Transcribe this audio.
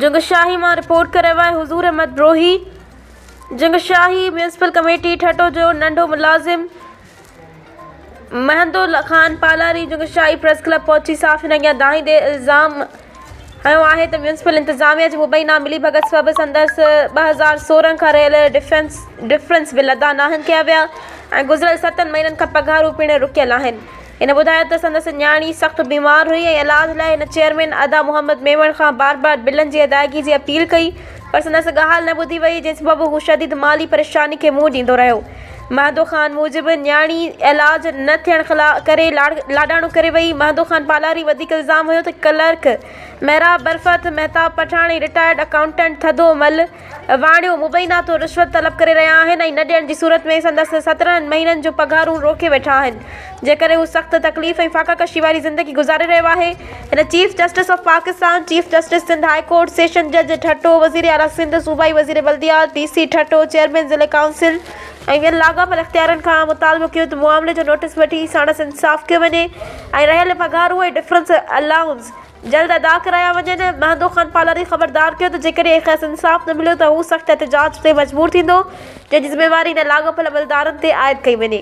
جنگشاهي مان رپورٽ ڪري رهيو آهي حضور احمد بروهي جنگشاهي ميونسپل ڪميٽي ٺٽو جو ننڍو ملازم مهندو خان پالاري جنگشاهي پريس ڪلب پهچي صحافين اڳيان دانهيندي الزام هنيو آهي ته ميونسپل انتظاميا جي مبينا ملي ڀڳت سبب سندس 2016 کان رهيل ڊفرنس ڊفرنس بل ادا ناهن ڪيا ويا ۽ گذريل ستن مهينن کان پگهارون پڻ رڪيل آهن. هن ٻڌايو ته سندس نياڻي سخت بيمار هئي ۽ علاج لاء هن چيئرمين ادا محمد ميمڻ کان بار بار بلن جي ادائيگي جي اپيل ڪئي پر سندس ڳالهه نه ٻڌي وئي جنهن سبب هو شديد مالي پريشاني کي منهن ڏيندو رهيو. مهدو خان موجب نياڻي علاج نه ٿيڻ ڪري لاڏاڻو ڪري وئي. مهدو خان پالاري وڌيڪ الزام هنيو ته clerk Mehrab Barfat, Mehtab Pathan ۽ retired accountant Thadho Mal واڻيو مبينا طور رشوت طلب ڪري رهيا آهن ۽ نه ڏيڻ جي صورت ۾ سندس 17 مهينن جون پگهارون روڪي ويٺا آهن جنهن ڪري هو سخت تڪليف ۽ فاقه ڪشي واري زندگي گذاري رهيو آهي. هن chief justice of Pakistan, chief justice Sindh high court, session جج ٺٽو، وزير اعليٰ سنڌ، صوبائي وزير بلديات، ڊي سي ٺٽو، چيئرمين ضلعي ڪائونسل ۽ ٻين لاڳاپيل اختيارين کان مطالبو ڪيو ته معاملي جو نوٽيس وٺي ساڻس انصاف ڪيو وڃي ۽ رهيل پگهارون ۽ ڊفرنس الائونس جلد ادا ڪرايا وڃن. مهندو خان پالاري خبردار ڪيو ته جيڪڏهن کيس انصاف نه مليو ته هو سخت احتجاج تي مجبور ٿيندو، جنهن جي ذميواري هن لاڳاپيل عملدارن تي عائد ڪئي وڃي.